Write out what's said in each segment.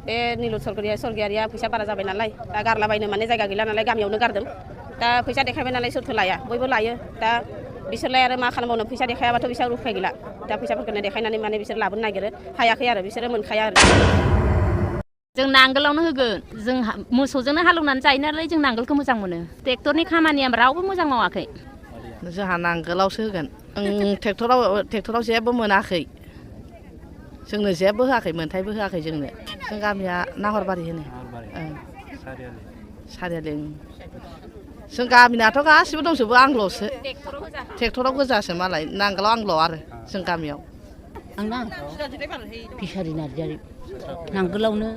बे निलुत सरगियारिया फैसा बारा जाबाय नालाय दा गारलाबायनो माने जायगा गैला नालाय गामियावनो गारदों दा फैसा देखायबाय नालाय सोरथो लाया बयबो लायो दा बिसोरलाय आरो मा खालामबावनो फैसा देखायाबाथ' बिसोर उफाय गैला दा फैसाफोरखौनो देखायनानै माने बिसोर लाबोनो नागिरो हायाखै आरो बिसोरो मोनखाया आरो जों नांगोलावनो होगोन जों मोसौजोंनो हालेवनानै जायो नालाय जों नांगोलखौ मोजां मोनो ट्रेक्टरनि खामानिया रावबो मोजां मावाखै जोंहा नांगोलावसो होगोन ट्रेक्टराव जेबो मोनाखै जोंनो जेबो होआखै मोनथायबो होआखै जोंनो जों गामिया नाहरबारि होनो सारियालि जों गामिनाथ' गासिबो दंजोबो आंल'सो ट्रेक्टराव गोजासो मालाय नांगोलाव आंल' आरो जों गामियाव आंना फिसारि नार्जारि नांगोलावनो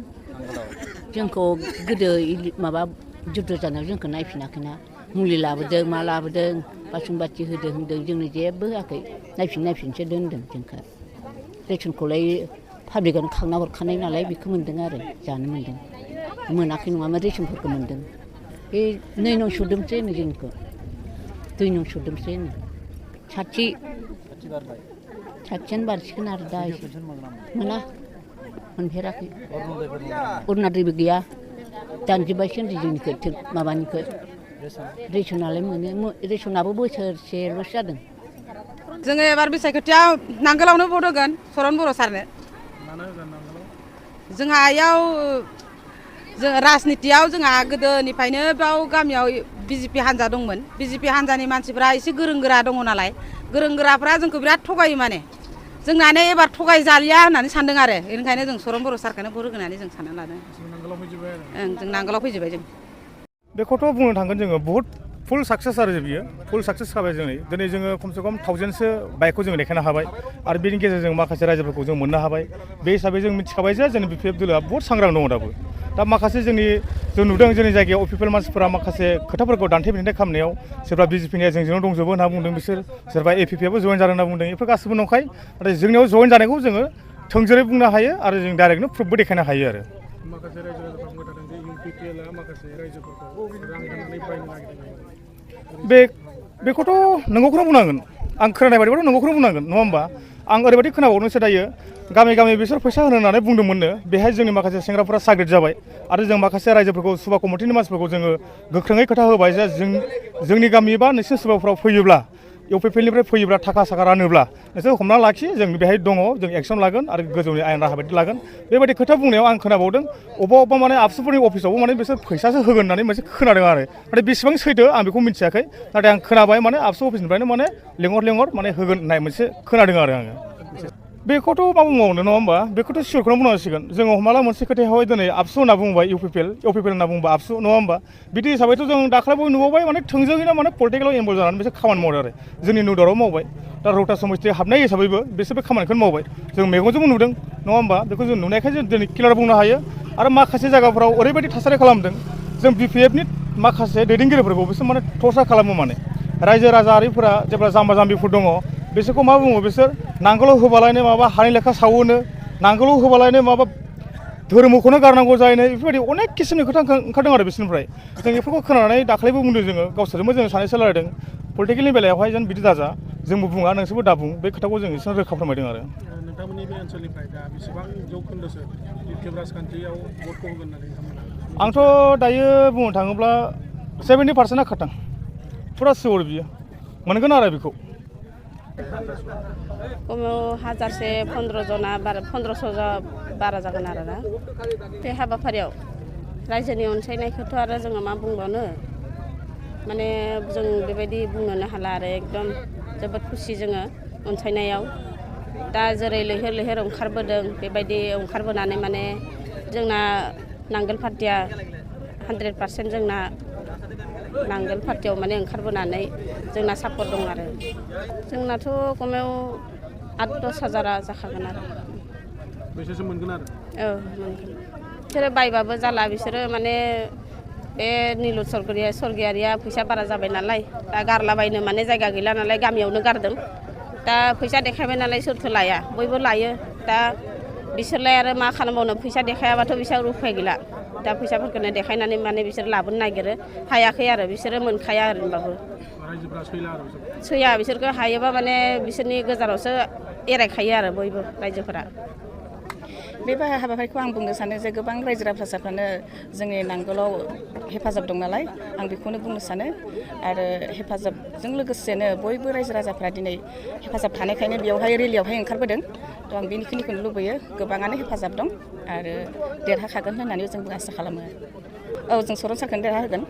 जोंखौ गोदो माबा जुद्ध जानायाव जोंखौ नायफिनाखैना मुलि लाबोदों मा लाबोदों बासन बाथि होदों होनदों जोंनो जेबो होआखै नायफिनसो दोनदों जोंखौ रेसनखौलाय पाब्लिकआनो खांना हरखानाय नालाय बेखौ मोन्दों आरो जानो मोन्दों मोनाखै नङामोन रेसनफोरखौ मोन्दों बे 2 नं सुदोंसो होनो जोंखौ 2 नं सुदोंसो होनो साथियानो बारसिगोन आरो दा एसे मोना मोनफेराखै अरुण'दयबो गैया दानजोब्बायसो होनदों जोंनिखौ माबानिखौ रेसनालाय मोनो रेसनाबो बोसोरसेल'सो जादों जोङो एबार बिसायख'थियाव नांगोलावनो भट होगोन सरन बर' सारनो जोंहा इयाव जों राजनितियाव जोंहा गोदोनिफ्रायनो बाव गामियाव बिजेपि हान्जा दंमोन बिजेपि हान्जानि मानसिफ्रा एसे गोरों गोरा दङ नालाय गोरों गोराफ्रा जोंखौ बिराद थगायो माने जोंनानो एबार थगाय जालिया होननानै सानदों आरो बेनिखायनो जों सरन बर' सारखौनो भट होगोन होननानै जों सानना लादों जों नांगोलाव फैजोबबाय जों बेखौथ' बुंनो थांगोन जोङो बुहुत फुल साक्सेस आरो बियो फुल साक्सेस जाबाय दिनै जोङो खमसे खम 1000सो बाइकखौ जों देखायनो हाबाय आरो बेनि गेजेरजों माखासे रायजोफोरखौ जों मोननो हाबाय बे हिसाबै जों मिथिखाबाय जे जोंनि BPF दोलोआ बहुत सांग्रां दङ दाबो दा माखासे जों नुदों जोंनि जायगायाव अपिपिएल मानसिफोरा माखासे खोथाफोरखौ दान्थे बिदान्थे खालामनायाव सोरबा बिजेपिनिया जोंजोंनो दंजोबो होनना बुंदों बिसोर सोरबा APPआबो जइन जादों होनना बुंदों बेफोर गासिबो नंखाय नाथाय जोंनियाव जइन जानायखौ जोङो थोंजोङै बुंनो हायो आरो जों डाइरेक्टनो प्रुफबो देखायनो हायो आरो माखासे रायजोफोरा बुंबाय थादों जे UPPLआ माखासे रायजोफोरखौ रां होनानै बायनो नागिरदों बेखौथ' नंगौखौनो बुंनांगोन आं खोनानाय बायदिबाथ' नंगौखौनो बुंनांगोन नङा होमबा आं ओरैबायदि खोनाबावदोंसो दायो गामि बिसोर फैसा होनो होननानै बुंदोंमोननो बेहाय जोंनि माखासे सेंग्राफोरा साग्रिद जाबाय आरो जों माखासे रायजोफोरखौ सुबा कमिटिनि मानसिफोरखौ जोङो गोख्रोङै खोथा होबाय जे जोंनि गामि बा नोंसिनि सुबाफ्राव फैयोब्ला UPPLनिफ्राय फैयोब्ला थाखा साखा रानोब्ला नोंसोर हमना लाखि जों बेहाय दङ जों एक्सन लागोन आरो गोजौनि आयेन राहा बायदि लागोन बेबायदि खोथा बुंनायाव आं खोनाबावदों अबेबा माने आबसुफोरनि अफिसावबो माने बिसोर फैसासो होगोन होननानै मोनसे खोनादों आरो नाथाय बेसेबां सैथो आं बेखौ मिथियाखै नाथाय आं खोनाबाय माने आबसु अफिसनिफ्रायनो माने लेंहर माने होगोन होननाय मोनसे खोनादों आरो आङो बेखौथ' मा बुंबावनो नङा होमबा बेखौथ' सियरखौनो बुंनांसिगोन जोङो हमना ला मोनसे खोथायावहाय दिनै आबसु होनना बुंबाय UPPL होनना बुंबा आबसु नङा होमबा बिदि हिसाबैथ' जों दाख्लैबो नुबावबाय माने थोंजोङैनो माने पलिटिकेलाव इनभल्भ जानानै बिसोर खामानि मावदों आरो जोंनि नुदाराव मावबाय दा रौता समस्थियाव हाबनाय हिसाबैबो बिसोरबो खामानिखौनो मावबाय जों मेगनजोंबो नुदों नङा होमबा बेखौ जों नुनायखाय जों दिनै क्लियार बुंनो हायो आरो माखासे जायगाफोराव ओरैबायदि थासारि खालामदों जों BPFनि माखासे दैदेनगिरिफोरखौ बिसोर माने टर्चार खालामो माने रायजो राजाफोरा जेब्ला जाम्बा जाम्बिफोर दङ बिसोरखौ मा बुङो बिसोर नांगोलाव होबालायनो माबा हानि लेखा सावोनो नांगोलाव होबालायनो माबा धोरोमखौनो गारनांगौ जायोनो बेफोरबायदि अनेक किसिमनि खोथा ओंखारदों आरो बिसोरनिफ्राय जों बेफोरखौ खोनानानै दाख्लैबो बुंदों जोङो गावसोरजोंबो जों सानैसो रायलायदों पलिटिकेलनि बेलायावहाय जेन बिदि दाजा जोंबो बुङा नोंसोरबो दा बुं बे खोथाखौ जों एसे रोखा फोरमायदों आरो नोंथांमोननि बे ओनसोलनिफ्राय दा बेसेबां जौखोन्दोसो BPF राजखान्थियाव भटखौ होगोन होननानै नोंथांमोना आंथ' दायो बुंनो थाङोब्ला 70%आ खाथां फुरा सियर बियो मोनगोन आरो बेखौ हाजारसे 15 जना 1500 बारा जागोन आरो ना बे हाबाफारियाव रायजोनि अनसायनायखौथ' आरो जोङो मा बुंबावनो माने जों बेबायदि बुंनोनो हाला आरो एकदम जोबोद खुसि जोङो अनसायनायाव दा जेरै लैहोर ओंखारबोदों बेबायदि ओंखारबोनानै माने जोंना नांगोल पार्टिया 100% जोंना नांगोल पार्टियाव माने ओंखारबोनानै जोंना सापर्ट दं आरो जोंनाथ' खमायाव 8-10 हाजारा जाखागोन आरो बेसेसो मोनगोन आरो औ मोनगोन बिसोरो बायबाबो जाला बिसोरो माने बे निलुत सरगियारिया फैसा बारा जाबाय नालाय दा गारलाबायनो माने जायगा गैला नालाय गामियावनो गारदों दा फैसा देखायबाय नालाय सोरथो लाया बयबो लायो दा बिसोरलाय आरो मा खालामबावनो फैसा देखायाबाथ' बिसोर उफाय गैला दा फैसाफोरखौनो देखायनानै माने बिसोर लाबोनो नागिरो हायाखै आरो बिसोरो मोनखाया ओरैनोबाबो सैया बिसोरखौ हायोबा माने बिसोरनि गोजानावसो एरायखायो आरो बयबो रायजोफोरा बे हाबाफारिखौ आं बुंनो सानो जे गोबां रायजो राजाफ्रानो जोंनि नांगोलाव हेफाजाब दं नालाय आं बेखौनो बुंनो सानो आरो हेफाजाबजों लोगोसेनो बयबो रायजो राजाफ्रा दिनै हेफाजाब थानायखायनो बेयावहाय रेलियावहाय ओंखारबोदों थ' आं बेखिनिखौनो लुबैयो गोबाङानो हेफाजाब दं आरो देरहाखागोन होननानै जोंबो आसा खालामो औ जों सरन सारखौनो देरहा होगोन